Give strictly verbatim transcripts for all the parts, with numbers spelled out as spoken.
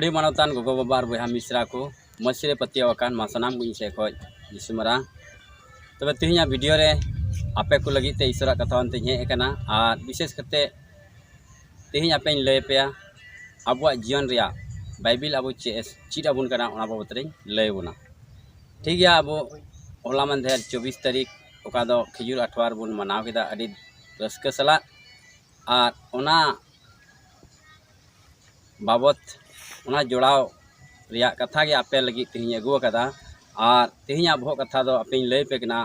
ᱟᱹᱰᱤ ᱢᱟᱱᱚᱛᱟᱱ ᱜᱚᱜᱚ ᱵᱟᱵᱟ ᱟᱨ ᱵᱚᱭᱦᱟ ᱢᱤᱥᱨᱟ ᱠᱚ, ᱢᱟᱹᱥᱤ ᱨᱮ ᱯᱟᱹᱛᱭᱟᱹᱣ ᱟᱠᱟᱱ ᱢᱟ ᱥᱟᱱᱟᱢ ᱠᱚ ᱤᱧ ᱥᱮᱫ ᱠᱷᱚᱱ ᱡᱤᱥᱩ ᱢᱟᱨᱟᱝ᱾ ᱛᱚᱵᱮ ᱛᱮᱦᱮᱧᱟᱜ ᱵᱷᱤᱰᱤᱭᱳ ᱨᱮ ᱟᱯᱮ ᱠᱚ ᱞᱟᱹᱜᱤᱫ ᱛᱮ ᱤᱥᱚᱨᱟᱜ ᱠᱟᱛᱷᱟ ᱟᱱᱛᱮᱧ ᱦᱮᱡ ᱟᱠᱟᱱᱟ᱾ ᱟᱨ ᱵᱤᱥᱮᱥ ᱠᱟᱛᱮ ᱛᱮᱦᱮᱧ ᱟᱯᱮᱧ ᱞᱟᱹᱭ ᱟᱯᱮᱭᱟ ᱟᱵᱚᱣᱟᱜ ᱡᱤᱭᱚᱱ ᱨᱮᱭᱟᱜ ᱵᱟᱭᱵᱮᱞ ᱟᱵᱚ ᱪᱮᱫ ᱮ ᱪᱮᱫ ᱟᱵᱚᱱ ᱠᱟᱱᱟ, ᱚᱱᱟ ᱵᱟᱵᱚᱛ ᱨᱮᱧ ᱞᱟᱹᱭ ᱟᱵᱚᱱᱟ᱾ ᱴᱷᱤᱠ ᱜᱮᱭᱟ, ᱟᱵᱚ ᱦᱚᱞᱟ ᱢᱟᱫᱷᱮᱨ ᱪᱚᱵᱵᱤᱥ ᱛᱟᱹᱨᱤᱠᱷ, ᱚᱠᱟ ᱫᱚ ᱠᱷᱤᱡᱩᱨ ᱟᱴᱷᱣᱟᱨ ᱵᱚᱱ ᱢᱟᱱᱟᱣ ᱠᱮᱫᱟ ᱟᱹᱰᱤ ᱨᱟᱹᱥᱠᱟᱹ ᱥᱟᱞᱟᱜ᱾ ᱟᱨ ᱚᱱᱟ ᱵᱟᱵᱚᱛ, ᱚᱱᱟ ᱡᱚᱲᱟᱣ ᱨᱮᱭᱟᱜ ᱠᱟᱛᱷᱟ ᱜᱮ ᱟᱯᱮ ᱞᱟᱹᱜᱤᱫ ᱛᱮᱦᱮᱧ ᱟᱹᱜᱩ ᱟᱠᱟᱫᱟ᱾ ᱟᱨ ᱛᱮᱦᱮᱧᱟᱜ ᱵᱚᱦᱚᱜ ᱠᱟᱛᱷᱟ ᱫᱚ ᱟᱯᱮᱧ ᱞᱟᱹᱭ ᱟᱯᱮ ᱠᱟᱱᱟ,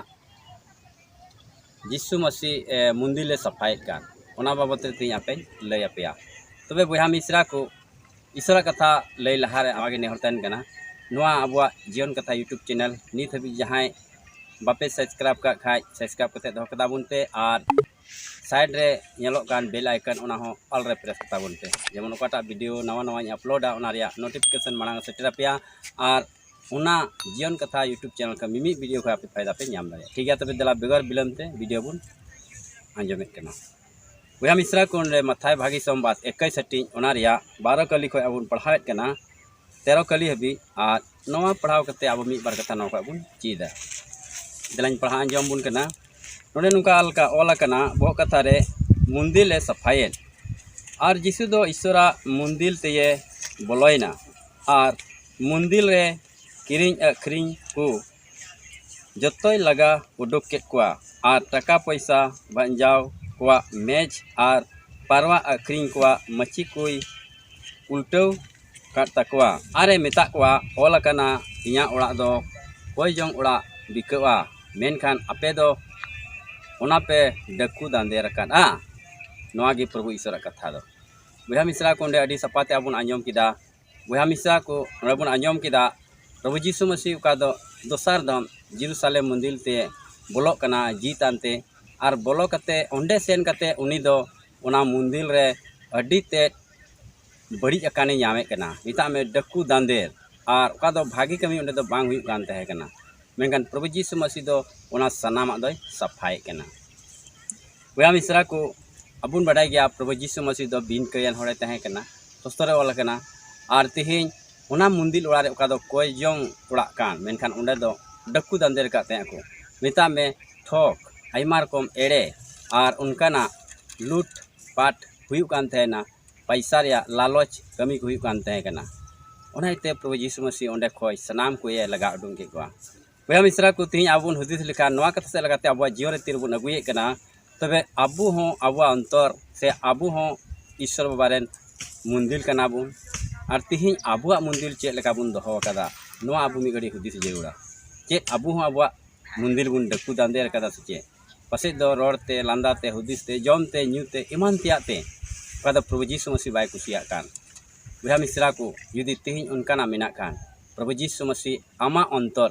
ᱡᱤᱥᱩ ᱢᱟᱹᱥᱤ, ᱮ, ᱢᱚᱱᱫᱤᱨ ᱞᱮ ᱥᱟᱯᱷᱟᱭᱮᱫ ᱠᱟᱱ, ᱚᱱᱟ ᱵᱟᱵᱚᱛ ᱛᱮ ᱛᱮᱦᱮᱧ ᱟᱯᱮᱧ ᱞᱟᱹᱭ ᱟᱯᱮᱭᱟ᱾ ᱛᱚᱵᱮ ᱵᱚᱭᱦᱟ ᱢᱤᱥᱨᱟ ᱠᱚ, ᱤᱥᱚᱨᱟᱜ ᱠᱟᱛᱷᱟ ᱞᱟᱹᱭ ᱞᱟᱦᱟᱨᱮ ᱟᱢᱟᱜ ᱜᱮ ᱱᱮᱦᱚᱨ ᱛᱟᱦᱮᱱ ᱠᱟᱱᱟ, ᱱᱚᱣᱟ ᱟᱵᱚᱣᱟᱜ ᱡᱤᱭᱚᱱ ᱠᱟᱛᱷᱟ YouTube ᱪᱮᱱᱮᱞ ᱱᱤᱛ ᱦᱟᱹᱵᱤᱡ ᱡᱟᱦᱟᱸᱭ ᱵᱟᱯᱮ ᱥᱟᱵᱥᱠᱨᱟᱭᱤᱵ ᱠᱟᱜ ᱠᱷᱟᱡ, ᱥᱟᱵᱥᱠᱨᱟᱭᱤᱵ ᱠᱟᱛᱮ ᱫᱚᱦᱚ ᱠᱟᱛᱟ ᱵᱚᱱ ᱯᱮ᱾ ᱟᱨ ᱥᱟᱭᱤᱰ ᱨᱮ ᱧᱮᱞᱚᱜ ᱠᱟᱱ ᱵᱮᱞ ᱟᱭᱠᱚᱱ, ᱚᱱᱟ ᱦᱚᱸ ᱚᱞ ᱨᱮ ᱯᱨᱮᱥ ᱠᱟᱛᱟ ᱵᱚᱱ ᱯᱮ, ᱡᱮᱢᱚᱱ ᱚᱠᱟᱴᱟᱜ ᱵᱷᱤᱰᱤᱭᱳ ᱱᱟᱣᱟ ᱱᱟᱣᱟᱧ ᱟᱯᱞᱳᱰᱟ, ᱚᱱᱟ ᱨᱮᱭᱟᱜ ᱱᱳᱴᱤᱯᱷᱤᱠᱮᱥᱚᱱ ᱢᱟᱲᱟᱝ ᱥᱮᱴᱮᱨ ᱟᱯᱮᱭᱟ᱾ ᱟᱨ ᱚᱱᱟ ᱡᱤᱭᱚᱱ ᱠᱟᱛᱷᱟ YouTube ᱪᱮᱱᱮᱞ ᱠᱷᱚᱱ ᱢᱤᱢᱤᱫ ᱵᱷᱤᱰᱤᱭᱳ ᱠᱷᱚᱱ ᱟᱯᱮ ᱯᱷᱟᱭᱫᱟ ᱯᱮ ᱧᱟᱢ ᱫᱟᱲᱮᱭᱟᱜᱼᱟ᱾ ᱴᱷᱤᱠ ᱜᱮᱭᱟ, ᱛᱚᱵᱮ ᱫᱮᱞᱟ ᱵᱮᱜᱚᱨ ᱵᱤᱞᱚᱢ ᱛᱮ ᱵᱷᱤᱰᱤᱭᱳ ᱵᱚᱱ ᱟᱸᱡᱚᱢᱮᱫ ᱠᱟᱱᱟ᱾ ᱵᱚᱭᱦᱟ ᱢᱤᱥᱨᱟ ᱠᱚ, ᱚᱸᱰᱮ ᱢᱟᱛᱷᱟᱭ ᱵᱷᱟᱹᱜᱤ ᱥᱚᱢᱵᱟᱫ ᱮᱠᱟᱭ ᱥᱟᱹᱴᱤᱧ, ᱚᱱᱟ ᱨᱮᱭᱟᱜ ᱵᱟᱨᱚ ᱠᱟᱹᱞᱤ ᱠᱷᱚᱱ ᱟᱵᱚ ᱵᱚᱱ ᱯᱟᱲᱦᱟᱣᱮᱫ ᱠᱟᱱᱟ ᱛᱮᱨᱚ ᱠᱟᱹᱞᱤ ᱦᱟᱹᱵᱤᱡ᱾ ᱟᱨ ᱱᱚᱣᱟ ᱯᱟᱲᱦᱟᱣ ᱠᱟᱛᱮ ᱟᱵᱚ ᱢᱤᱫ ᱵᱟᱨ ᱠᱟᱛᱷᱟ ᱱᱚᱣᱟ ᱠᱷᱚᱱ ᱵᱚᱱ ᱪᱮᱫᱟ᱾ ᱫᱮᱞᱟᱧ ᱯᱟᱲᱦᱟᱣ ᱟᱸᱡᱚᱢ ᱵᱚᱱ ᱠᱟᱱᱟ᱾ ᱱᱚᱰᱮ ᱱᱚᱝᱠᱟ ᱚᱞ ᱠᱟ-, ᱚᱞ ᱟᱠᱟᱱᱟ, ᱵᱚᱦᱚᱜ ᱠᱟᱛᱷᱟ ᱨᱮ, ᱢᱚᱱᱫᱤᱨ ᱮ ᱥᱟᱯᱷᱟᱭᱮᱫ᱾ ᱟᱨ ᱡᱤᱥᱩ ᱫᱚ ᱤᱥᱚᱨᱟᱜ ᱢᱚᱱᱫᱤᱨ ᱛᱮᱭᱮ ᱵᱚᱞᱚᱭᱮᱱᱟ᱾ ᱟᱨ ᱢᱚᱱᱫᱤᱨ ᱨᱮ ᱠᱤᱨᱤᱧ ᱟᱹᱠᱷᱨᱤᱧ ᱠᱚ ᱡᱚᱛᱚᱭ ᱞᱟᱜᱟ ᱩᱰᱩᱠ ᱠᱮᱫ ᱠᱚᱣᱟ᱾ ᱟᱨ ᱴᱟᱠᱟ ᱯᱚᱭᱥᱟ ᱵᱟᱧᱡᱟᱣ ᱠᱚᱣᱟᱜ ᱢᱮᱡᱽ ᱟᱨ ᱯᱟᱨᱣᱟ ᱟᱹᱠᱷᱨᱤᱧ ᱠᱚᱣᱟᱜ ᱢᱟᱹᱪᱤ ᱠᱚᱭ ᱩᱞᱴᱟᱹᱣ ᱠᱟᱫ ᱛᱟᱠᱚᱣᱟ᱾ ᱟᱨᱮ ᱢᱮᱛᱟᱜ ᱠᱚᱣᱟ, ᱚᱞ ᱟᱠᱟᱱᱟ, ᱤᱧᱟᱹᱜ ᱚᱲᱟᱜ ᱫᱚ ᱠᱚᱭ ᱡᱚᱝ ᱚᱲᱟᱜ ᱵᱤᱠᱟᱹᱜᱼᱟ, ᱢᱮᱱᱠᱷᱟᱱ ᱟᱯᱮ ᱫᱚ ᱚᱱᱟ ᱯᱮ ᱰᱟᱹᱠᱩ ᱫᱟᱸᱫᱮᱨ ᱟᱠᱟᱫᱼᱟ᱾ ᱱᱚᱣᱟ ᱜᱮ ᱯᱨᱚᱵᱷᱩ ᱤᱥᱚᱨᱟᱜ ᱠᱟᱛᱷᱟ ᱫᱚ᱾ ᱵᱚᱭᱦᱟ ᱢᱤᱥᱨᱟ ᱠᱚ, ᱚᱸᱰᱮ ᱟᱹᱰᱤ ᱥᱟᱯᱷᱟ ᱛᱮ ᱟᱵᱚᱱ ᱟᱸᱡᱚᱢ ᱠᱮᱫᱟ᱾ ᱵᱚᱭᱦᱟ ᱢᱤᱥᱨᱟ ᱠᱚ, ᱱᱚᱰᱮ ᱵᱚᱱ ᱟᱸᱡᱚᱢ ᱠᱮᱫᱟ, ᱯᱨᱚᱵᱷᱩ ᱡᱤᱥᱩ ᱢᱟᱹᱥᱤ ᱚᱠᱟ ᱫᱚ ᱫᱚᱥᱟᱨ ᱫᱚᱢ ᱡᱮᱨᱩᱥᱟᱞᱮᱢ ᱢᱚᱱᱫᱤᱨ ᱛᱮ ᱵᱚᱞᱚᱜ ᱠᱟᱱᱟ ᱡᱤᱛ ᱟᱱᱛᱮ, ᱟᱨ ᱵᱚᱞᱚ ᱠᱟᱛᱮ ᱚᱸᱰᱮ ᱥᱮᱱ ᱠᱟᱛᱮ ᱩᱱᱤ ᱫᱚ ᱚᱱᱟ ᱢᱚᱱᱫᱤᱨ ᱨᱮ ᱟᱹᱰᱤ ᱛᱮᱫ ᱵᱟᱹᱲᱤᱡ ᱟᱠᱟᱱᱮ ᱧᱟᱢᱮᱫ ᱠᱟᱱᱟ, ᱢᱮᱛᱟᱜ ᱢᱮ ᱰᱟᱹᱠᱩ ᱫᱟᱸᱫᱮᱨ, ᱟᱨ ᱚᱠᱟ ᱫᱚ ᱵᱷᱟᱜᱮ ᱠᱟᱹᱢᱤ ᱚᱸᱰᱮ ᱫᱚ ᱵᱟᱝ ᱦᱩᱭᱩᱜ ᱠᱟᱱ ᱛᱟᱦᱮᱸ ᱠᱟᱱᱟ᱾ ᱢᱮᱱᱠᱷᱟᱱ ᱯᱨᱚᱵᱷᱩ ᱡᱤᱥᱩ ᱢᱟᱹᱥᱤ ᱫᱚ ᱚᱱᱟ ᱥᱟᱱᱟᱢᱟᱜ ᱫᱚᱭ ᱥᱟᱯᱷᱟᱭᱮᱫ ᱠᱟᱱᱟ᱾ ᱵᱚᱭᱦᱟ ᱢᱤᱥᱨᱟ ᱠᱚ, ᱟᱵᱚᱱ ᱵᱟᱰᱟᱭ ᱜᱮᱭᱟ ᱯᱨᱚᱵᱷᱩ ᱡᱤᱥᱩ ᱢᱟᱹᱥᱤ ᱫᱚ ᱵᱤᱱ ᱠᱟᱹᱭᱟᱱ ᱦᱚᱲᱮ ᱛᱟᱦᱮᱸ ᱠᱟᱱᱟ᱾ ᱥᱚᱥᱛᱚ ᱨᱮ ᱚᱞ ᱟᱠᱟᱱᱟ, ᱟᱨ ᱛᱮᱦᱮᱧ ᱚᱱᱟ ᱢᱩᱱᱫᱤᱞ ᱚᱲᱟᱜ ᱨᱮ ᱚᱠᱟ ᱫᱚ ᱠᱚᱭ ᱡᱚᱝ ᱚᱲᱟᱜ ᱠᱟᱱ, ᱢᱮᱱᱠᱷᱟᱱ ᱚᱸᱰᱮ ᱫᱚ ᱰᱟᱹᱠᱩ ᱫᱟᱸᱫᱮᱨ ᱟᱠᱟᱫ ᱛᱟᱦᱮᱸ ᱠᱚ᱾ ᱢᱮᱛᱟᱜ ᱢᱮ, ᱴᱷᱚᱠ, ᱟᱭᱢᱟ ᱨᱚᱠᱚᱢ ᱮᱲᱮ ᱟᱨ ᱚᱱᱠᱟᱱᱟᱜ ᱞᱩᱴ ᱯᱟᱴ ᱦᱩᱭᱩᱜ ᱠᱟᱱ ᱛᱟᱦᱮᱱᱟ᱾ ᱯᱟᱭᱥᱟ ᱨᱮᱭᱟᱜ ᱞᱟᱞᱚᱪ ᱠᱟᱹᱢᱤ ᱠᱚ ᱦᱩᱭᱩᱜ ᱠᱟᱱ ᱛᱟᱦᱮᱸ ᱠᱟᱱᱟ᱾ ᱚᱱᱟ ᱤᱭᱟᱹᱛᱮ ᱯᱨᱚᱵᱷᱩ ᱡᱤᱥᱩ ᱢᱟᱹᱥᱤ ᱚᱸᱰᱮ ᱠᱷᱚᱱ ᱥᱟᱱᱟᱢ ᱠᱚᱭ ᱞᱟᱜᱟ ᱩᱰᱩᱝ ᱠᱮᱫ ᱠᱚᱣᱟ᱾ ᱵᱚᱭᱦᱟ ᱢᱤᱥᱨᱟ ᱠᱚ, ᱛᱮᱦᱮᱧ ᱟᱵᱚ ᱵᱚᱱ ᱦᱩᱫᱤᱥ ᱞᱮᱠᱷᱟᱱ ᱱᱚᱣᱟ ᱠᱟᱛᱷᱟ ᱥᱮᱫ ᱞᱮᱠᱟᱛᱮ ᱟᱵᱚᱣᱟᱜ ᱡᱤᱭᱚᱱ ᱨᱮ ᱛᱤᱨᱮ ᱵᱚᱱ ᱟᱹᱜᱩᱭᱮᱫ ᱠᱟᱱᱟ, ᱛᱚᱵᱮ ᱟᱵᱚ ᱦᱚᱸ ᱟᱵᱚᱣᱟᱜ ᱚᱱᱛᱚᱨ ᱥᱮ ᱟᱵᱚ ᱦᱚᱸ ᱤᱥᱥᱚᱨ ᱵᱟᱵᱟ ᱨᱮᱱ ᱢᱩᱱᱫᱤᱞ ᱠᱟᱱᱟ ᱵᱚᱱ᱾ ᱟᱨ ᱛᱮᱦᱮᱧ ᱟᱵᱚᱣᱟᱜ ᱢᱩᱱᱫᱤᱞ ᱪᱮᱫ ᱞᱮᱠᱟ ᱵᱚᱱ ᱫᱚᱦᱚ ᱟᱠᱟᱫᱟ, ᱱᱚᱣᱟ ᱟᱵᱚ ᱢᱤᱫ ᱜᱷᱟᱹᱲᱤᱡ ᱦᱩᱫᱤᱥ ᱡᱟᱹᱨᱩᱲᱟ᱾ ᱪᱮᱫ ᱟᱵᱚ ᱦᱚᱸ ᱟᱵᱚᱣᱟᱜ ᱢᱩᱱᱫᱤᱞ ᱵᱚᱱ ᱰᱟᱹᱠᱩ ᱫᱟᱸᱫᱮ ᱟᱠᱟᱫᱟ ᱥᱮ ᱪᱮᱫ? ᱯᱟᱥᱮᱡ ᱫᱚ ᱨᱚᱲ ᱛᱮ, ᱞᱟᱸᱫᱟ ᱛᱮ, ᱦᱩᱫᱤᱥ ᱛᱮ, ᱡᱚᱢ ᱛᱮ, ᱧᱩ ᱛᱮ, ᱮᱢᱟᱱ ᱛᱮᱭᱟᱜ ᱛᱮ, ᱚᱠᱟ ᱫᱚ ᱯᱨᱚᱵᱷᱩ ᱡᱤᱥᱩ ᱢᱟᱹᱥᱤ ᱵᱟᱭ ᱠᱩᱥᱤᱭᱟᱜ ᱠᱟᱱ᱾ ᱵᱚᱭᱦᱟ ᱢᱤᱥᱨᱟ ᱠᱚ, ᱡᱩᱫᱤ ᱛᱮᱦᱮᱧ ᱚᱱᱠᱟᱱᱟᱜ ᱢᱮᱱᱟᱜ ᱠᱷᱟᱱ, ᱯᱨᱚᱵᱷᱩ ᱡᱤᱥᱩ ᱢᱟᱹᱥᱤ ᱟᱢᱟᱜ ᱚᱱᱛᱚᱨ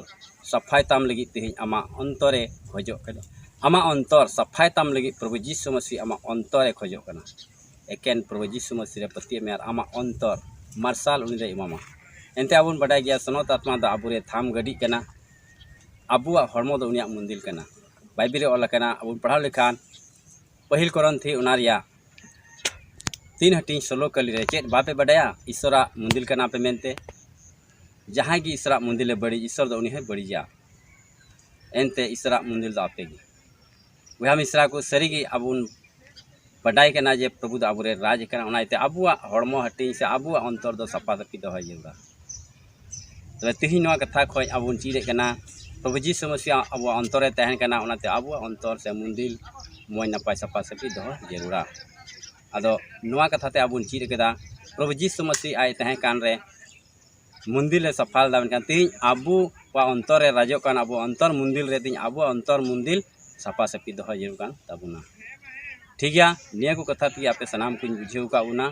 ᱥᱟᱯᱷᱟᱭ ᱛᱟᱢ ᱞᱟᱹᱜᱤᱫ ᱛᱮᱦᱮᱧ ᱟᱢᱟᱜ ᱚᱱᱛᱚᱨᱮ ᱠᱷᱚᱡᱚᱜ ᱠᱟᱱᱟ᱾ ᱟᱢᱟᱜ ᱚᱱᱛᱚᱨ ᱥᱟᱯᱷᱟᱭ ᱛᱟᱢ ᱞᱟᱹᱜᱤᱫ ᱯᱨᱚᱵᱷᱩ ᱡᱤᱥᱩ ᱢᱟᱹᱥᱤ ᱟᱢᱟᱜ ᱚᱱᱛᱚᱨᱮ ᱠᱷᱚᱡᱚᱜ ᱠᱟᱱᱟ᱾ ᱮᱠᱮᱱ ᱯᱨᱚᱵᱷᱩ ᱡᱤᱥᱩ ᱢᱟᱹᱥᱤ ᱨᱮ ᱯᱟᱹᱛᱭᱟᱹᱜ ᱢᱮ ᱟᱨ ᱟᱢᱟᱜ ᱚᱱᱛᱚᱨ ᱢᱟᱨᱥᱟᱞ ᱩᱱᱤ ᱫᱚᱭ ᱮᱢᱟᱢᱟ᱾ ᱮᱱᱛᱮ ᱟᱵᱚ ᱵᱚᱱ ᱵᱟᱰᱟᱭ ᱜᱮᱭᱟ, ᱥᱚᱱᱚᱛ ᱟᱛᱢᱟ ᱫᱚ ᱟᱵᱚᱨᱮ ᱛᱷᱟᱢ ᱜᱟᱹᱰᱤᱜ ᱠᱟᱱᱟ᱾ ᱟᱵᱚᱣᱟᱜ ᱦᱚᱲᱢᱚ ᱫᱚ ᱩᱱᱤᱭᱟᱜ ᱢᱩᱱᱫᱤᱞ ᱠᱟᱱᱟ᱾ ᱵᱟᱭᱵᱮᱞ ᱨᱮ ᱚᱞ ᱟᱠᱟᱱᱟ, ᱟᱵᱚ ᱵᱚᱱ ᱯᱟᱲᱦᱟᱣ ᱞᱮᱠᱷᱟᱱ, ᱯᱟᱹᱦᱤᱞ ᱠᱚᱨᱚᱱᱛᱷᱤ ᱚᱱᱟ ᱨᱮᱭᱟᱜ ᱛᱤᱱ ᱦᱟᱹᱴᱤᱧ ᱥᱳᱞᱳ ᱠᱟᱹᱞᱤ ᱨᱮ, ᱪᱮᱫ ᱵᱟᱯᱮ ᱵᱟᱰᱟᱭᱟ ᱤᱥᱥᱚᱨᱟᱜ ᱢᱩᱱᱫᱤᱞ ᱠᱟᱱᱟ ᱯᱮ ᱢᱮᱱᱛᱮ? ᱡᱟᱦᱟᱸᱭ ᱜᱮ ᱤᱥᱥᱚᱨᱟᱜ ᱢᱩᱱᱫᱤᱞᱮ ᱵᱟᱹᱲᱤᱡ, ᱤᱥᱥᱚᱨ ᱫᱚ ᱩᱱᱤ ᱦᱚᱸᱭ ᱵᱟᱹᱲᱤᱡᱟ᱾ ᱮᱱᱛᱮ ᱤᱥᱥᱚᱨᱟᱜ ᱢᱩᱱᱫᱤᱞ ᱫᱚ ᱟᱯᱮ ᱜᱮ᱾ ᱵᱚᱭᱦᱟ ᱢᱤᱥᱨᱟ ᱠᱚ, ᱥᱟᱹᱨᱤᱜᱮ ᱟᱵᱚ ᱵᱚᱱ ᱵᱟᱰᱟᱭ ᱠᱟᱱᱟ ᱡᱮ ᱯᱨᱚᱵᱷᱩ ᱫᱚ ᱟᱵᱚᱨᱮ ᱨᱟᱡᱽ ᱠᱟᱱᱟ, ᱚᱱᱟ ᱤᱭᱟᱹᱛᱮ ᱟᱵᱚᱣᱟᱜ ᱦᱚᱲᱢᱚ ᱦᱟᱹᱴᱤᱧ ᱥᱮ ᱟᱵᱚᱣᱟᱜ ᱚᱱᱛᱚᱨ ᱫᱚ ᱥᱟᱯᱷᱟ ᱥᱟᱹᱯᱷᱤ ᱫᱚᱦᱚᱭ ᱡᱟᱹᱨᱩᱲᱟ᱾ ᱛᱚᱵᱮ ᱛᱮᱦᱮᱧ ᱱᱚᱣᱟ ᱠᱟᱛᱷᱟ ᱠᱷᱚᱱ ᱟᱵᱚ ᱵᱚᱱ ᱪᱮᱫ ᱮᱫ ᱠᱟᱱᱟ, ᱯᱨᱚᱵᱷᱩ ᱡᱤᱥᱩ ᱢᱟᱹᱥᱤ ᱟᱵᱚᱣᱟᱜ ᱚᱱᱛᱚᱨ ᱨᱮ ᱛᱟᱦᱮᱱ ᱠᱟᱱᱟ, ᱚᱱᱟᱛᱮ ᱟᱵᱚᱣᱟᱜ ᱚᱱᱛᱚᱨ ᱥᱮ ᱢᱩᱱᱫᱤᱞ ᱢᱚᱡᱽ ᱱᱟᱯᱟᱭ ᱥᱟᱯᱷᱟ ᱥᱟᱹᱯᱷᱤ ᱫᱚᱦᱚ ᱡᱟᱹᱨᱩᱲᱟ᱾ ᱟᱫᱚ ᱱᱚᱣᱟ ᱠᱟᱛᱷᱟ ᱛᱮ ᱟᱵᱚ ᱵᱚᱱ ᱪᱮᱫ ᱠᱮᱫᱟ, ᱯᱨᱚᱵᱷᱩ ᱡᱤᱥᱩ ᱢᱟᱹᱥᱤ ᱟᱡ ᱛᱟᱦᱮᱸ ᱠᱟᱱ ᱨᱮ ᱢᱩᱱᱫᱤᱞ ᱞᱮ ᱥᱟᱯᱷᱟ ᱞᱮᱫᱟ, ᱢᱮᱱᱠᱷᱟᱱ ᱛᱮᱦᱮᱧ ᱟᱵᱚᱣᱟᱜ ᱚᱱᱛᱚᱨ ᱨᱮ ᱨᱟᱡᱚᱜ ᱠᱟᱱ ᱟᱵᱚ ᱚᱱᱛᱚᱨ ᱢᱩᱱᱫᱤᱞ ᱨᱮ ᱛᱮᱦᱮᱧ ᱟᱵᱚᱣᱟᱜ ᱚᱱᱛᱚᱨ ᱢᱩᱱᱫᱤᱞ ᱥᱟᱯᱷᱟ ᱥᱟᱹᱯᱷᱤ ᱫᱚᱦᱚ ᱡᱟᱹᱨᱩᱲ ᱠᱟᱱ ᱛᱟᱵᱚᱱᱟ᱾ ᱴᱷᱤᱠ ᱜᱮᱭᱟ, ᱱᱤᱭᱟᱹ ᱠᱚ ᱠᱟᱛᱷᱟ ᱛᱮᱜᱮ ᱟᱯᱮ ᱥᱟᱱᱟᱢ ᱠᱚᱧ ᱵᱩᱡᱷᱟᱹᱣ ᱟᱠᱟᱫ ᱵᱚᱱᱟ᱾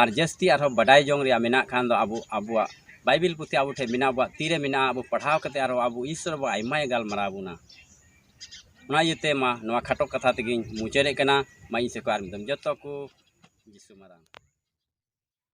ᱟᱨ ᱡᱟᱹᱥᱛᱤ ᱟᱨᱦᱚᱸ ᱵᱟᱰᱟᱭ ᱡᱚᱝ ᱨᱮᱭᱟᱜ ᱢᱮᱱᱟᱜ ᱠᱷᱟᱱ ᱫᱚ ᱟᱵᱚ ᱟᱵᱚᱣᱟᱜ ᱵᱟᱭᱵᱮᱞ ᱯᱩᱛᱷᱤ ᱟᱵᱚ ᱴᱷᱮᱱ ᱢᱮᱱᱟᱜᱼᱟ, ᱟᱵᱚᱣᱟᱜ ᱛᱤᱨᱮ ᱢᱮᱱᱟᱜᱼᱟ, ᱟᱵᱚ ᱯᱟᱲᱦᱟᱣ ᱠᱟᱛᱮ ᱟᱨᱦᱚᱸ ᱟᱵᱚ ᱤᱥᱥᱚᱨ ᱵᱟᱵᱟ ᱟᱭᱢᱟᱭ ᱜᱟᱞᱢᱟᱨᱟᱣ ᱵᱚᱱᱟ᱾ ᱚᱱᱟ ᱤᱭᱟᱹᱛᱮ ᱢᱟ ᱱᱚᱣᱟ ᱠᱷᱟᱴᱚ ᱠᱟᱛᱷᱟ ᱛᱮᱜᱮᱧ ᱢᱩᱪᱟᱹᱫᱮᱫ ᱠᱟᱱᱟ᱾ ᱢᱟ ᱤᱧ ᱥᱮᱫ ᱠᱷᱚᱱ ᱟᱨ ᱢᱤᱫ ᱫᱚᱢ ᱡᱚᱛᱚ ᱠᱚ ᱡᱤᱥᱩ ᱢᱟᱨᱟᱝ᱾